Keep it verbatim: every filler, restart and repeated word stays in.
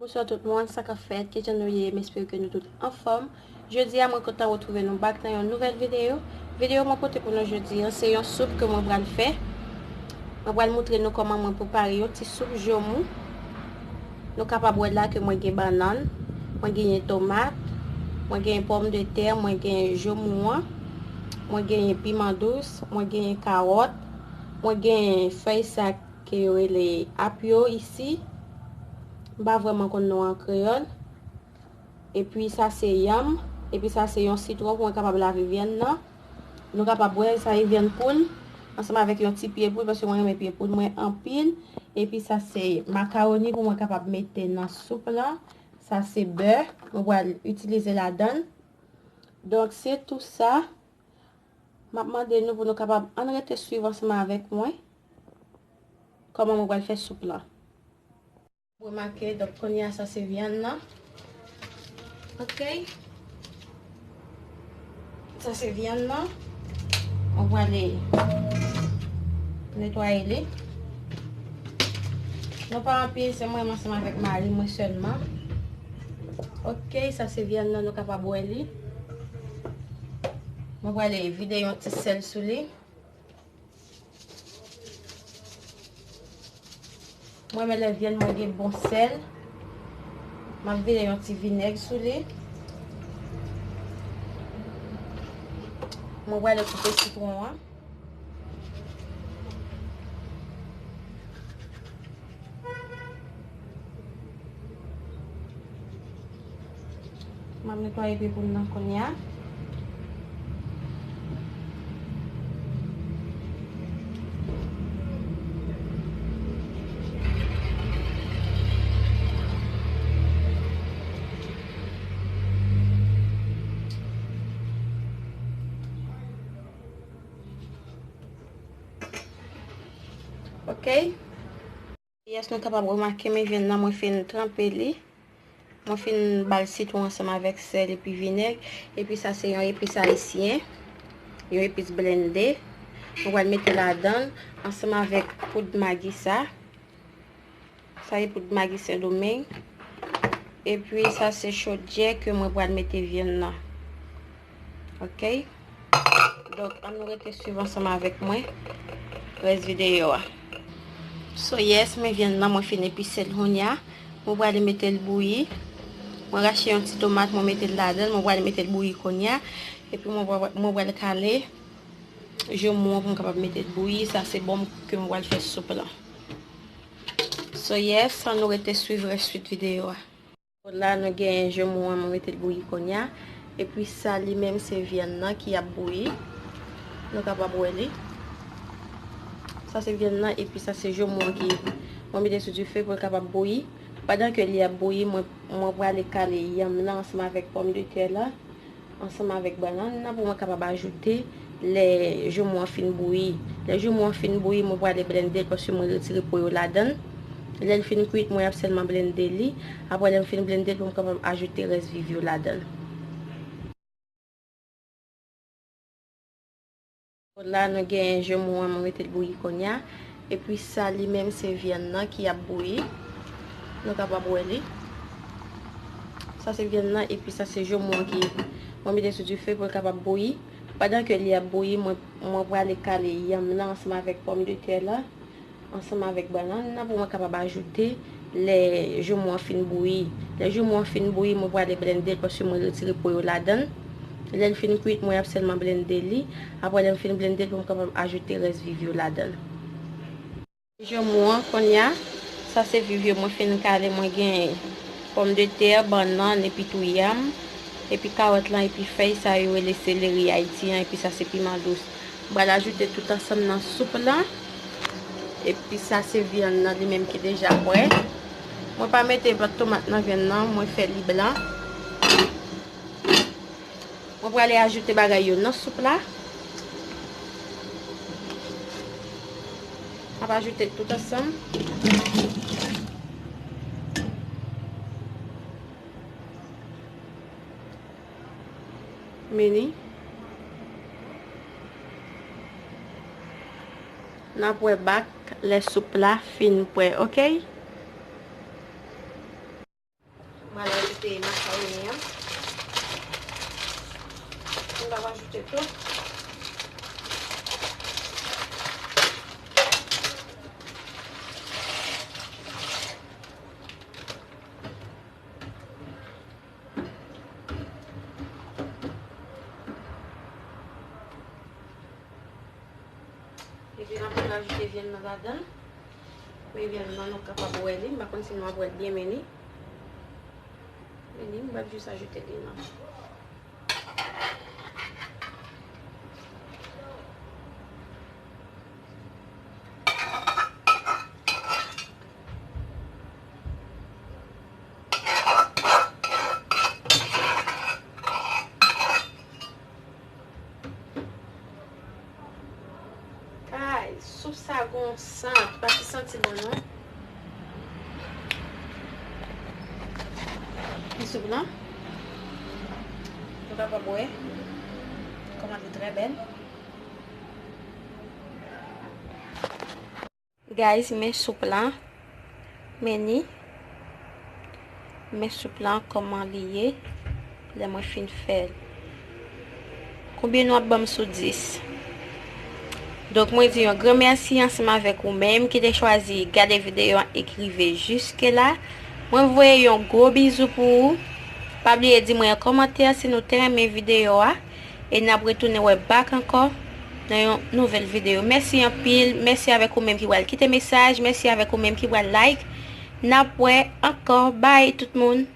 Bonswa tout moun, sa k ap fèt? Kijan nou ye? M espere ke nou tout anfòm. Jodi a, mwen kontan retwouve nou back nan yon nouvèl videyo. Videyo mwen pote pou nou jodi a, se yon soup ke mwen pral fè. Mwen pral montre nou kòman mwen prepare yon ti soup jomou. Nou kapab wè la ke mwen gen bannann, mwen genyen tomat, mwen genyen pòmdetè, mwen genyen jomou an, mwen genyen piman dous, mwen genyen kawòt, mwen genyen fèy sa ke yo rele apyo isi. M pa vrèman konn non an kreyòl. Epi sa se yanm. Epi sa se yon sitwon pou mwen kapab lave vyann nan. Nou kapab wè sa e vyann poul ansanm avèk yon ti pye poul, paske mwen renmen pye poul mwen anpil. Epi sa se makawoni pou mwen kapab mete nan soup lan. Sa se bè mwen pral itilize ladan l. Donk, se tou sa. M ap mande nou pou nou kapab ann rete swiv ansanm avèk mwen kòman mwen pral fè soup lan. Remake, donk, kounye a, sa se vyann nan. Ok. Sa se vyann nan. Mwen prale netwaye li. Nou pa anpil, se mwen menm ansanm avèk mari mwen sèlman. Ok, sa se vyann nan, nou kapab wè li. Mwen prale vide yon ti sèl sou li. Mwen renmen lè vyann mwen gen bon sèl. M ap vide yon ti vinèg sou li. Mwen prale koupe sitwon an. M ap netwaye pye poul nan kounye a. Ok. Yes, nou kapab remake, men vyann nan mwen fin tranpe li. Mwen fin ba l sitwon ansanm avèk sèl epi vinèg. Epi sa se yon epis ayisyen, yon epis blende. Mwen pral mete ladan l ansanm avèk poud magi sa. Sa e poud magi Sendomeng. Epi sa se chodyè ke mwen pral mete vyann nan. Ok. Donk, ann nou rete swiv ansanm avèk mwen rès videyo a. So yes, men vyann nan mwen fin epise l kounye a. Mwen prale mete l bouyi. Mwen rache yon ti tomat, mwen mete l ladan l. Mwen prale mete l bouyi kounye a. Epi mwen pra-, mwen pral kale jomou an pou m kapab mete l bouyi. Sa se bon ke mwen pral fè soup lan. So yes, ann nou rete swiv rès swit videyo a. La, nou gen jomou an, mwen mete l bouyi kounye a. Epi sa, li menm, se vyann nan ki ap bouyi. Nou kapab wè li. Sa, se vyann nan, epi sa, se jomou an ki mwen mete sou dife pou l kapab bouyi. Pandan ke li ap bouyi, mwen, mwen prale kale yanm nan ansanm avèk pòmdetè la. Ansanm avèk bannann nan pou mwen kapab ajoute lè jomou an fin bouyi. Lè jomou an fin bouyi, mwen prale blende l paske mwen retire po yo ladan l. Lè l fin kwit, mwen ap sèlman blende li. Apre lè m fin blende l pou m kapab ajoute rès viv yo ladan l. La, nou gen jomou an, mwen mete l bouyi kounye a. Epi sa, li menm, se vyann nan ki ap bouyi. Nou kapab wè li. Sa, se vyann nan, epi sa, se jomou an ki mwen mete sou dife pou l kapab bouyi. Pandan ke li ap bouyi, mwen, mwen prale kale yanm nan ansanm avèk pòmdetè la. Ansanm avèk bannann nan pou mwen kapab ajoute lè jomou an fin bouyi. Lè jomou an fin bouyi, mwen prale blende l paske mwen retire po yo ladan l. Lè l fin kwit, mwen ap sèlman blende li. Apre lè m fin blende l pou m kapab ajoute rès viv yo ladan l. Jomou an kounye a, sa se viv yo mwen fin kale, mwen gen pòmdetè, bannann, epi tou yanm, epi kawòt lan, epi fèy sa yo rele seleri ayiti an, epi sa se piman dous. M pral ajoute tout ansanm nan soup lan. Epi sa se vyann nan li menm ki deja prè. Mwen pa mete plat tomat nan vyann nan, mwen fè li blan. Mwen prale ajoute bagay yo nan soup la. M ap ajoute tout ansanm. Meni. N ap wè bak lè soup la fin prè, ok? Mwen al ajoute makaroni an. Mwen ap ajoute tout. Epi n ap ajoute vyann nan ladan l. Men vyann nan nou kapab wè li. M pa konn si nou ap wè l byen, men ni. Men ni, m pral jis ajoute li nan. Kay, soup sa gon sant, pa ti santi bon non. Ti soup lan. Nou kapab wè kòman li trè bèl. Guys, men soup lan. Men ni. Men soup lan kòman li ye lè mwen fin fè l. Konbyen nou ap ban m sou dis? Donk, mwen di yon gran mèsi ansanm avèk ou menm ki te chwazi gade videyo an e ki rive jiske la. Mwen voye yon gwo bizou pou ou. Pa bliye di mwen an kòmantè si nou te renmen videyo a. E n ap retounen wè back ankò nan yon nouvèl videyo. Mèsi anpil. Mèsi avèk ou menm ki pral kite mesaj. Mèsi avèk ou menm ki pral like. N ap wè ankò. Bye tout moun.